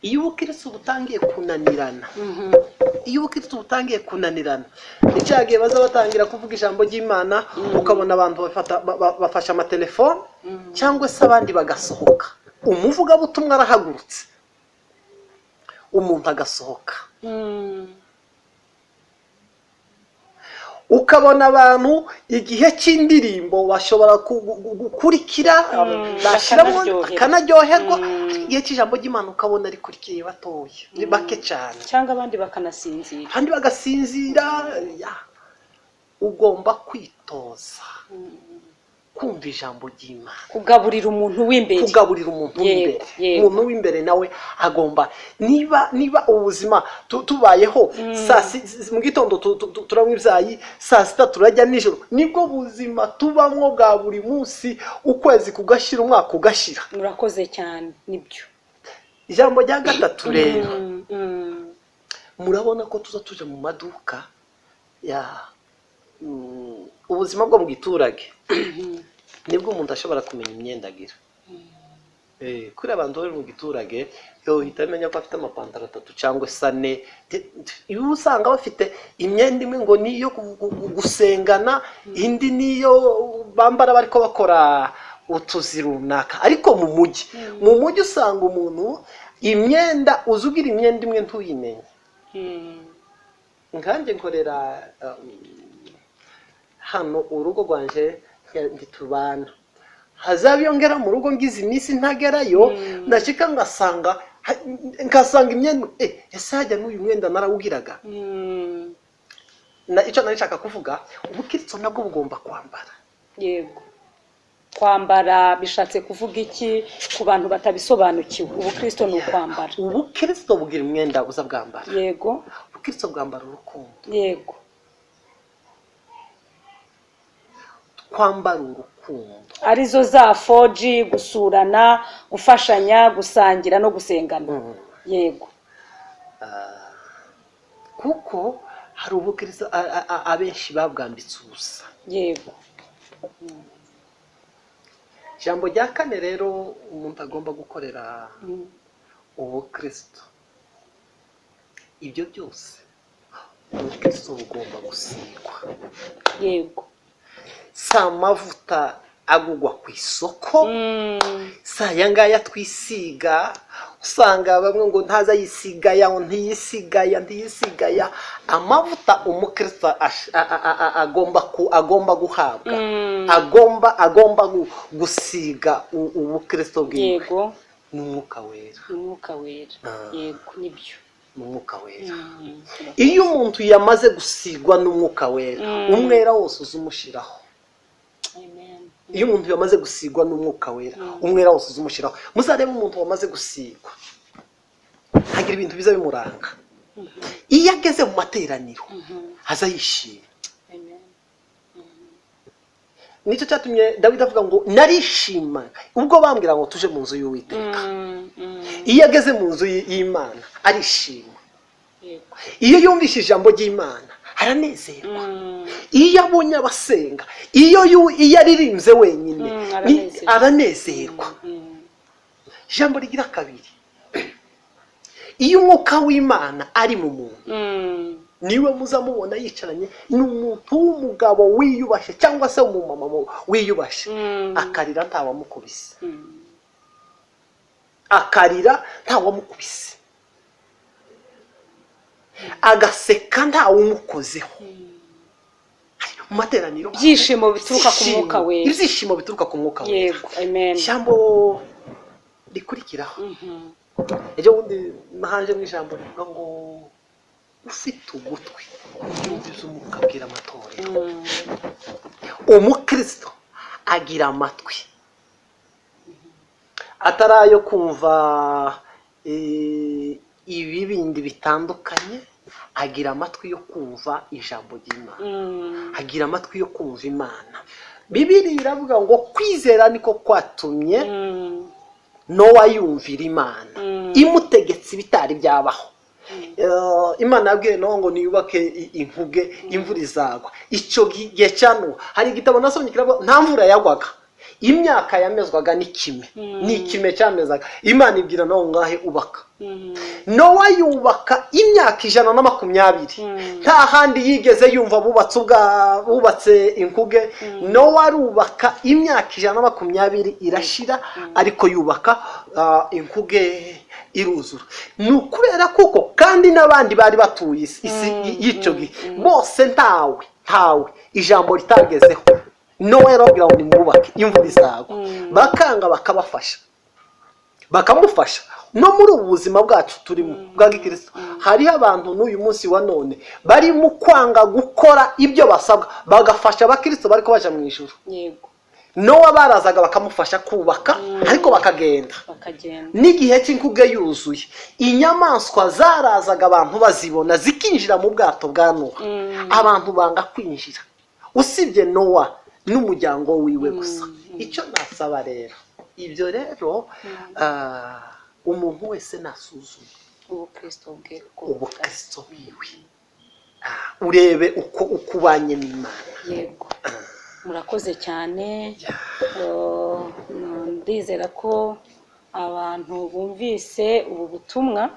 Iyo ubukristo butangiye kunanirana, iyo ubukristo butangiye kunanirana, ni cya gihe baza batangira kuvuga ijambo ry'Imana, ukabona abantu bafashe amatelefone cyangwa se abandi bagasohoka. Umuvugabutumwa arahagurutse, umuntu agasohoka. Ukabona abantu igihe cy'indirimbo bashobora gukurikira, bashyiramo bakanaryoherwa. Bakanaryoherwa. Igihe cy'ijambo ry'Imana ukabona rikurikiye batoya, ni bake cyane. Cyangwa abandi bakanasinzira. Abandi bagasinzira. Ya. Ugomba kwitoza. Kumva ijambo ry'Imana. Kugaburira umuntu w'imbere. Kugaburira umuntu w'imbere. Umuntu w'imbere nawe agomba, niba ubuzima tubayeho, mu gitondo turanywa ibyayi, saa sita turajya, nijoro, nibwo buzima tubamwo bwa buri munsi, ukwezi kugashira, umwaka ugashira. Murakoze cyane, nibyo. Ijambo rya gatatu rero, murabona ko tuza tuje mu maduka ya ubuzima bwo mu giturage, nibwo umuntu ashobora kumenya imyenda agira. Kuri abantu bari mu giturage, yohita amenya ko afite amapantaro atatu cyangwa se ane. Iyo usanga bafite imyenda imwe ngo ni iyo gusengana, indi niyo bambara bariko bakora utuzi runaka. Ariko mu mujyi usanga umuntu imyenda, uzi ugira imyenda imwe ntuyimenye. Nkanjye nkorera hano urugo rwanje ntitubana, hazaba iyo ngera mu rugo ngize iminsi ntagerayo, ndashika ngasanga imyenda, ese hajya n'uyu mwenda narawugiraga? Na icyo nari nshaka kuvuga, ubukristo nabwo bugomba kwambara. Yego, kwambara bishatse kuvuga iki ku bantu batabisobanukiwe? Ubukristo ni ukwambara? Ubukristo bugira umwenda buza bwambara. Ubukristo bwambara urukundo. Twambara urukundo. Arizo za 4G: gusurana, gufashanya, gusangira no gusengana. Yego. Kuko hari ubukristo abenshi babwambitse ubusa. Ijambo rya kane rero umuntu agomba gukorera ubukristo, ibyo byose, ubukristo bugomba gusigwa. Si amavuta agugwa ku isoko, si aya ngaya twisiga, usanga bamwe ngo ntaza yisigaya, ngo ntiyisigaya, ntiyisigaya. Amavuta umukristo agomba guhabwa, agomba gusiga ubukristo bwiwe, ni Umwuka Wera. Umwuka Wera. Yego, nibyo. Ni Umwuka Wera. Iyo umuntu yamaze gusigwa n'Umwuka Wera, umwera wose uza umushiraho. Amen. Iyo umuntu yamaze gusigwa n'Umwuka Wera, umwera wose uza umushiraho. Muzarebe umuntu wamaze gusigwa, hagira ibintu biza bimuranga. Iyo ageze mu materaniro, aza yishimye. Amen. Nicyo cyatumye Dawidi avuga ngo: "Narishima ubwo bambwira ngo tuje mu nzu y'Uwiteka." Iyo ageze mu nzu y'Imana arishima. Iyo yumvise ijambo ry'Imana aranezerwa. Iyo abonye abasenga, iyo aririmbye wenyine, aranezerwa. Aranezerwa. Ijambo rigira kabiri, iyo Umwuka w'Imana ari mu muntu, niwe muza mubona yicaranye n'umuntu w'umugabo wiyubashye cyangwa se umumama wiyubashye, akarira ntawamukubise, akarira ntawamukubise, agaseka ntawumukozeho mu materaniro. Ibyishimo bituruka ku Mwuka Wera. Ibyishimo bituruka ku Mwuka Wera. Yego, amen. Ijambo rikurikiraho, ejo bundi nahanje mu ijambo rivuga ngo: "Ufite ugutwi yumviza Umwuka abwira amatorero." Umukristo agira amatwi atari ayo kumva ibi bindi bitandukanye, agira amatwi yo kumva ijambo ry'Imana, agira amatwi yo kumva Imana. Bibiri iravuga ngo kwizera niko kwatumye Nowa yumvira Imana imutegetse ibitari byabaho. Imana yabwiye Nowa ngo niyubake inkuge, imvura izagwa. Icyo gihe cya Nowa, hari igitabo nasomye kiravuga, nta mvura yagwaga, imyaka yamezwaga n'ikime, ni ikime cyamezaga. Imana ibwira Nowa ngahe ubaka. Nowa yubaka imyaka 120, nta handi yigeze yumva bubatse ubwa bubatse inkuge. Nowa arubaka, imyaka 120 irashira, ariko yubaka inkuge iruzura. Ni ukubera kuko kandi n'abandi bari batuye isi y'icyo gihe bose, ntawe ijambo ritagezeho. Nowa yarababwira ngo nimwubake, imvura izagwa, bakanga, bakabafasha, bakamufasha. No muri ubu buzima bwacu turimo bwa gikristo, hariho abantu n'uyu munsi wa none bari mu kwanga gukora ibyo basabwa, bagafasha abakristo bari baja mu ijuru. Nowa barazaga bakamufasha kubaka, ariko bakagenda. Bakagenda. N'igihe cy'inkuge yuzuye, inyamaswa zarazaga abantu bazibona zikinjira mu bwato bwa Nowa. Abantu banga kwinjira usibye Nowa n'umuryango wiwe gusa. Icyo nasaba rero, ibyo rero, umuntu wese nasuzume ubukristo bwe uko ubukristo bwiwe. Urebe uko ukubanye n'Imana. Yego, murakoze cyane. Ndizera ko abantu bumvise ubu butumwa,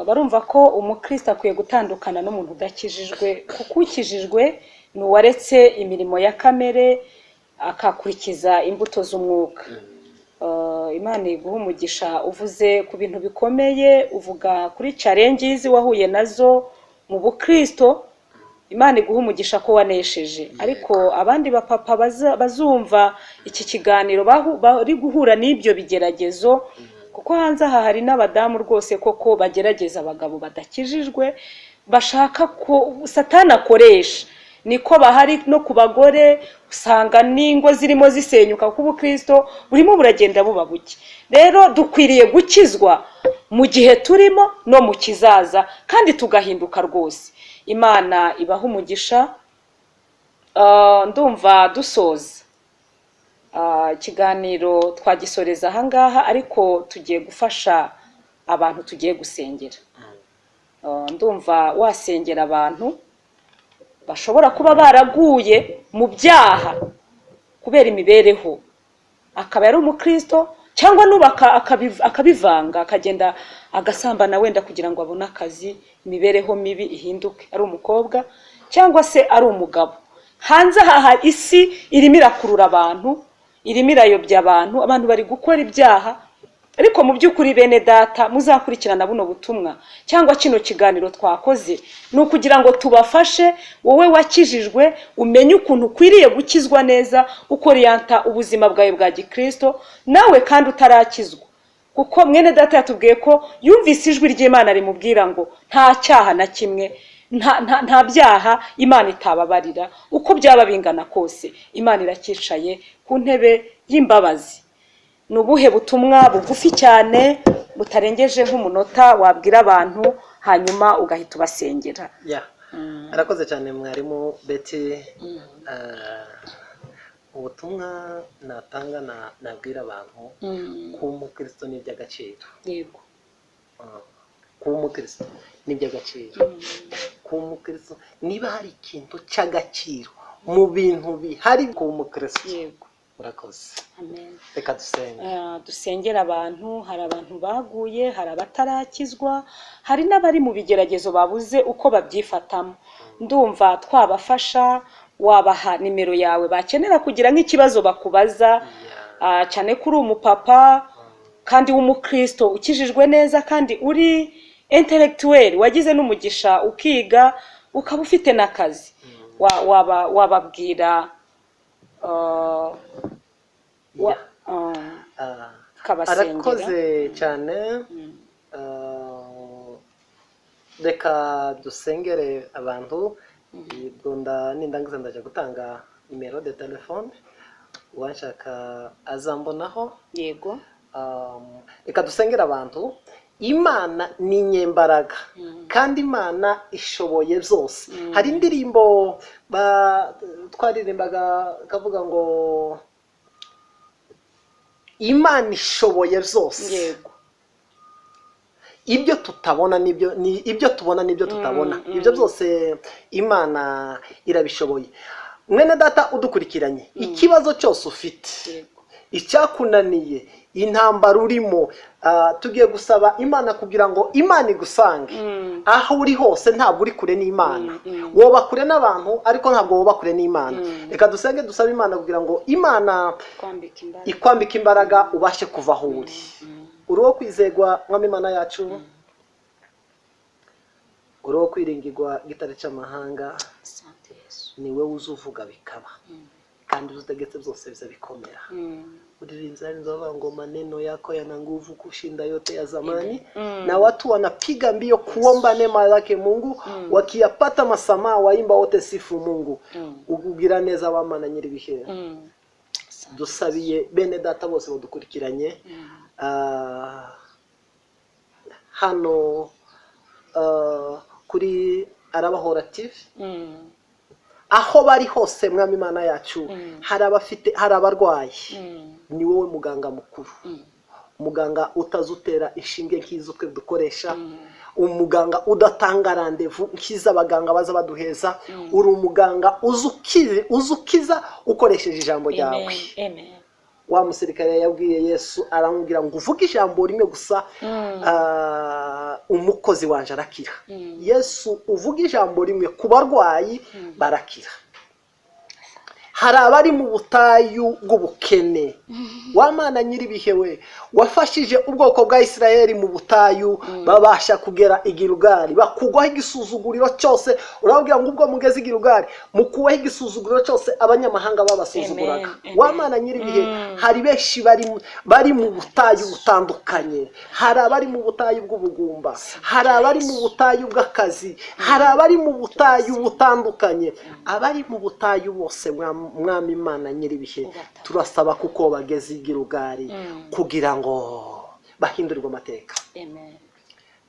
barumva ko umukristo akwiye gutandukana n'umuntu udakijijwe, kuko ukijijwe ni uwaretse imirimo ya kamere akakurikiza imbuto z'umwuka. Imana iguha umugisha. Uvuze ku bintu bikomeye, uvuga kuri challenges wahuye nazo mu bukristo. Imana iguha umugisha ko wanesheje. Ariko abandi bapapa bazumva iki kiganiro bari guhura n'ibyo bigeragezo, kuko hanze aha hari n'abadamu rwose koko bagerageza abagabo badakijijwe, bashaka ko Satani akoresha, niko bahari. No ku bagore usanga n'ingo zirimo zisenyuka kuko ubukristo burimo buragenda buba buke. Rero dukwiriye gukizwa mu gihe turimo no mu kizaza, kandi tugahinduka rwose. Imana ibaha umugisha. Ndumva dusoza. Ikiganiro twagisoreza ahangaha, ariko tugiye gufasha abantu, tugiye gusengera. Ndumva wasengera abantu bashobora kuba baraguye mu byaha kubera imibereho, akaba yari umukristo cyangwa n'ubu akabivanga, akagenda agasambana wenda kugira ngo abone akazi, imibereho mibi ihinduke, ari umukobwa cyangwa se ari umugabo. Hanze aha isi irimo irakurura abantu, irimo irayobya abantu, abantu bari gukora ibyaha. Ariko mu by'ukuri, bene data muzakurikirana buno butumwa cyangwa kino kiganiro twakoze, ni ukugira ngo tubafashe. Wowe wakijijwe, umenye ukuntu ukwiriye gukizwa neza, ukoriyanta ubuzima bwawe bwa gikristo. Nawe kandi utarakizwa, kuko mwene data yatubwiye ko yumvise ijwi ry'Imana rimubwira ngo nta cyaha na kimwe, nta byaha Imana itababarira, uko byaba bingana kose. Imana iracyicaye ku ntebe y'imbabazi. Ni ubuhe butumwa bugufi cyane butarengeje nk'umunota wabwira abantu, hanyuma ugahita ubasengera? Ya, arakoze cyane mwarimu Betty. Ubutumwa natanga, nabwira abantu, kuba umukristo ni iby'agaciro. Kuba umukristo ni iby'agaciro. Kuba umukristo, niba hari ikintu cy'agaciro mu bintu bihari, kuba umukristo. Urakoze. Amen. Reka dusenge. Dusengera abantu. Hari abantu baguye, hari abatarakizwa, hari n'abari mu bigeragezo babuze uko babyifatamo. Ndumva twabafasha. Wabaha nimero yawe bakenera kugira nk'ikibazo bakubaza, cyane ko uri umupapa kandi w'umukristo ukijijwe neza, kandi uri intellectuel, wagize n'umugisha ukiga, ukaba ufite n'akazi. Wababwira ukabasengera. Arakoze cyane. Reka dusengere abantu. Ubwo nindangiza ndajya gutanga numéro de téléphone, uwanshaka azambonaho. Reka dusengere abantu. Imana ni inyembaraga kandi Imana ishoboye byose. Hari indirimbo twaririmbaga kavuga ngo Imana ishoboye byose. Ibyo tutabona nibyo, ni ibyo tubona n'ibyo tutabona, ibyo byose Imana irabishoboye. Mwene data udukurikiranye, ikibazo cyose ufite, icyakunaniye, intambara urimo, tugiye gusaba Imana kugira ngo Imana igusange aho uri hose. Ntabwo uri kure n'Imana. Woba kure n'abantu, ariko ntabwo woba kure n'Imana. Reka dusenge, dusabe Imana kugira ngo Imana kwambika imbaraga, ikwambika imbaraga, ubashe kuva aho uri. Uri uwo kwizegwa, Mwami Imana yacu, uri uwo kwiringirwa, gitare cy'amahanga. Asante Yesu. Ni wowe uzi uvuga bikaba, kandi uzi utegetse byose biza bikomera. Uririnze bavuga ngo maneno yako yana nguvu kushinda yote ya zamani, na watu wanapiga mbio kuomba neema yake Mungu, wakiyapata masamaha waimba wote sifu Mungu. Ugira neza wamana nyiribihe. Dusabiye bene data bose badukurikiranye hano kuri Arabahora TV, aho bari hose, Mwami Imana yacu. Hari abafite, hari abarwayi, ni wowe muganga mukuru, umuganga utazutera inshinge nk'izo twe dukoresha, umuganga udatanga rendez-vous nk'iz'abaganga baza baduheza. Uri umuganga uzi ukiza ukoresheje ijambo ryawe. Amen. Amen. Wa musirikare yabwiye Yesu, aramubwira ngo: "Uvuge ijambo rimwe gusa, umukozi wanje arakira." Yesu, uvuge ijambo rimwe ku barwayi barakira. Hari abari mu butayu bw'ubukene. Wa Mana nyir'ibihe we, wafashije ubwoko bwa Isirayeli mu butayu, babasha kugera i Gilugali, bakugwaho igisuzuguriro cyose. Urababwira ngo ubwo mugeze i Gilugali mukuweho igisuzuguriro cyose abanyamahanga babasuzuguraga. Amen. Wa Mana nyir'ibihe, hari benshi bari mu butayu butandukanye. Hari abari mu butayu bw'ubugumba, hari abari mu butayu bw'akazi, hari abari mu butayu butandukanye. Abari mu butayu bose, Mwami Imana nyir'ibihe, Ubatabare. turasaba kuko bageze i Gilugali kugira ngo bahindurirwe amateka. Amen.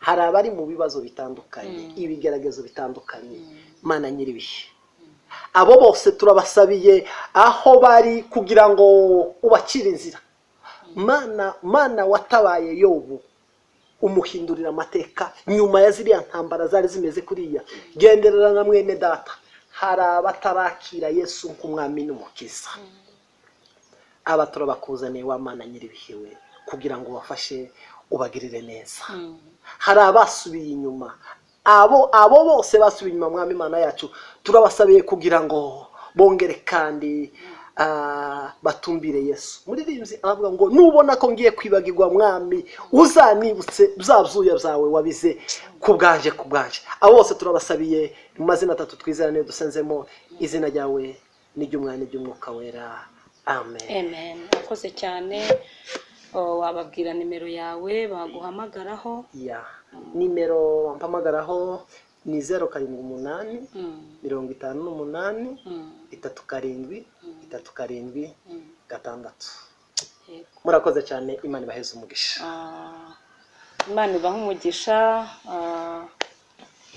Hari abari mu bibazo bitandukanye, ibigeragezo bitandukanye. Mana nyir'ibihe, abo bose turabasabiye aho bari kugira ngo ubacire inzira. Mana, Mana watabaye Yobu umuhindurira amateka nyuma ya ziriya ntambara zari zimeze kuriya, genderera na mwene data. Hari abatarakira Yesu nk'umwami n'umukiza, aba turabakuzaniye, wa Mana nyir'ibihe we, kugira ngo ubafashe, ubagirire neza. Hari abasubiye inyuma, abo bose basubiye inyuma, Mwami Imana yacu, turabasabiye kugira ngo bongere kandi batumbire Yesu. Muririmbyi aravuga ngo: "Nubona ko ngiye kwibagirwa, Mwami, uzanibutse bya byuya byawe wabize ku bwanje, ku bwanje." Abo bose turabasabiye mu mazina atatu twizera niyo dusenzemo, izina ryawe n'iry'Umwana n'iry'Umwuka Wera, amen. Amen. Urakoze cyane. Oh, wababwira nimero yawe baguhamagaraho? Ya, nimero wampamagaraho ni 078 58 37 37 6. Yego. Murakoze cyane, Imana ibaheze umugisha. Imana ibahe umugisha.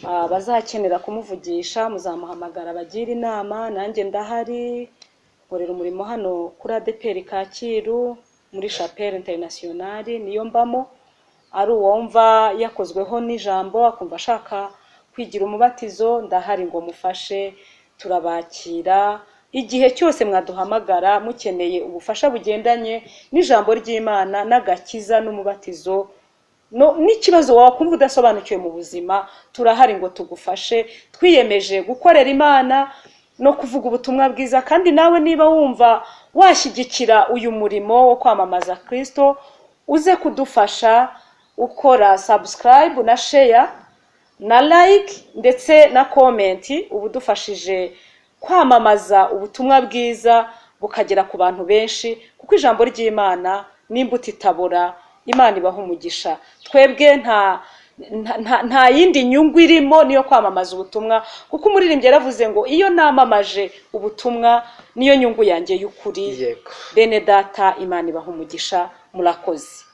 Abazakenera kumuvugisha muzamuhamagara bagire inama. Nanjye ndahari, nkorera umurimo hano kuri ADEPR Kacyiru muri Chapelle Internationale, niyo mbamo. Ari uwumva yakozweho n'ijambo akumva ashaka kwigira umubatizo, ndahari ngo mufashe. Turabakira igihe cyose mwaduhamagara mukeneye ubufasha bugendanye n'ijambo ry'Imana n'agakiza n'umubatizo no n'ikibazo wakumva udasobanukiwe mu buzima, turahari ngo tugufashe. Twiyemeje gukorera Imana no kuvuga ubutumwa bwiza. Kandi nawe niba wumva washyigikira uyu murimo wo kwamamaza Kristo, uze kudufasha ukora subscribe na share na like ndetse na comment. Uba udufashije kwamamaza ubutumwa bwiza bukagera ku bantu benshi, kuko ijambo ry'Imana n'imbuto itabora. Imana ibaha umugisha. Twebwe nta yindi nyungu irimo, niyo kwamamaza ubutumwa, kuko umuririmbyi yaravuze ngo: "Iyo namamaje ubutumwa niyo nyungu yanjye y'ukuri." Yego. Bene data, Imana ibaha umugisha, murakoze.